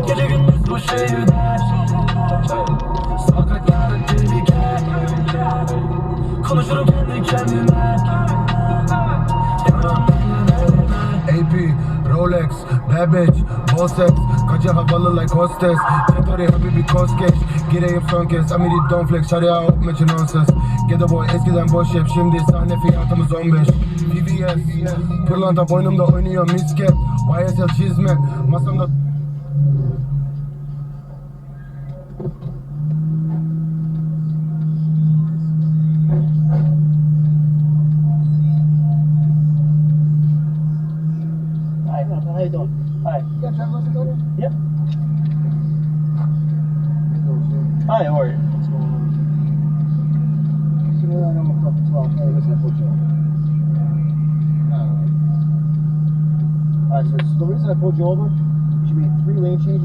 Gece gündüz bu şehirde Sokaklarda tehlike Konuşurum kendi kendime Yanıyorum ben AP, Rolex, bad bitch, bol seks Koca havalı like hostes Tori habibi koskeş Gireyim son kez Amiri don't flex Şaria up meçin nonsense Ghetto boy eskiden boş yap Şimdi sahne fiyatımız 15 VVS Pırlanta boynumda oynuyor misket YSL çizme Masamda Hi, how you doing? Hi. You got a driver's license on you? Yep. Hi, how are you? What's going on? So now I know I'm up to 12. Hey, listen, I pulled you over. Alright, so, so the reason I pulled you over is you made three lane changes.